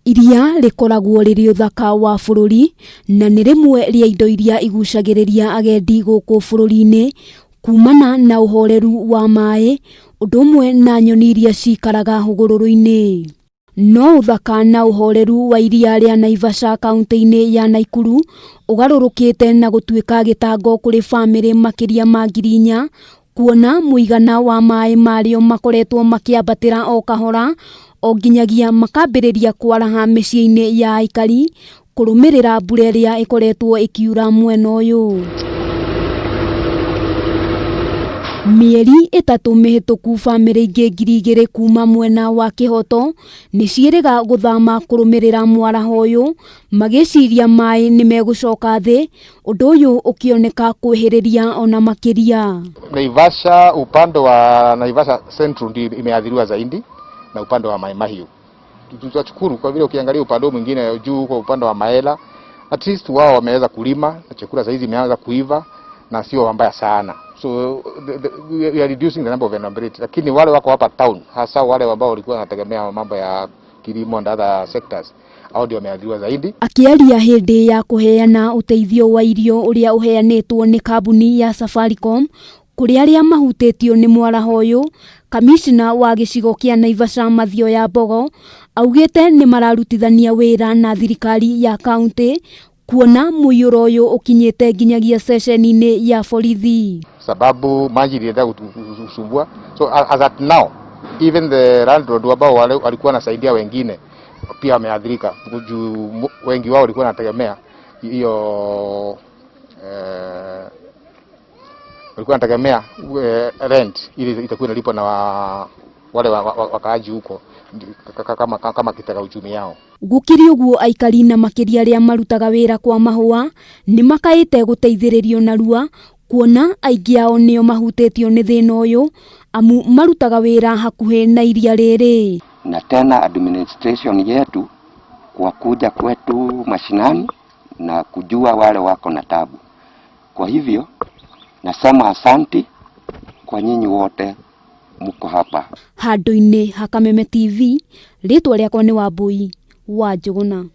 Iria rĩkoragwo rĩrĩ ũthaka wa bũrũri na nĩ rĩmwe rĩa indo iria igucagĩrĩria agendi gũkũ bũrũri-inĩ kumana na ũhoreru wa maĩ, ũndũ ũmwe na nyoni iria cikaraga hũgũrũrũ-inĩ. No ũthaka na ũhoreru wa iria rĩa Naivasha kaunti-inĩ ya Naikuru ũgarũrũkĩte na gũtuĩka gĩtango kũrĩ bamĩrĩ makĩria ma 4,000 kuona mũigana wa maĩ marĩo makoretwo makĩambatĩra o kahora o nginyagia makambĩrĩria kwaraha mĩciĩ-inĩ ya aikari kũrũmĩrĩra mbura ĩrĩa ĩkoretwo ĩkiura mwena ũyũ. Mĩeri 3 mĩhĩtũku bamĩrĩ ingĩ 2,000 kuma mwena wa Kĩhoto nĩ ciĩrĩga gũthama kũrũmĩrĩra mwaraho ũyũ magĩciria maĩ nĩ megũcoka thĩ, ũndũ ũyũ ũkĩoneka kwĩhĩrĩria ona makĩria. Naivasha, upande wa Naivasha Central ndio imeathiriwa zaidi na upande wa Mai Mahiu. Tutashukuru kwa vile ukiangalia upande mwingine juu huko upande wa Maela, at least wao wameweza kulima na chakula saizi imeanza kuiva na sio mbaya sana. So we are reducing the number of vulnerability. Lakini wale wako hapa town, hasa wale ambao walikuwa wanategemea mambo ya kilimo and other sectors, hao ndio wameathiriwa zaidi. Akĩaria hĩndĩ ya kũheana ũteithio wa irio ũrĩa ũheanĩtwo nĩ kambuni ya Safaricom kũrĩ arĩa mahutĩtio nĩ mwaraho ũyũ, kamishna wa gĩcigo kĩa Naivasha Mathioya Mbogo augĩte nĩ mararutithania wĩra na thirikari ya kaunti kuona mũiyũro ũyũ ũkinyĩte nginyagia ceceni-inĩ ya borithi. Sababu maji iliendelea kusumbua. So as at now, even the landlord ambao walikuwa wanasaidia wengine pia wameathirika. Juu wengi wao walikuwa wanategemea hiyo, walikuwa wanategemea rent ili itakuwa inalipwa na wale wakaaji huko kama kitega uchumi yao. Gũkĩrĩ ũguo aikari na makĩria arĩa marutaga wĩra kwa mahũa nĩ makaĩte gũteithĩrĩrio narua kuona aingĩ ao nĩo mahutĩtio nĩ thĩna ũyũ amu marutaga wĩra hakuhĩ na iria rĩrĩ. Na tena administration yetu kwa kuja kwetu mashinani na kujua wale wako na tabu. Kwa hivyo nasema asanti kwa nyinyi wote mko hapa. Handũ-inĩ ha Kameme TV, rĩtwa rĩakwa nĩ Wambui wa Njũgũna.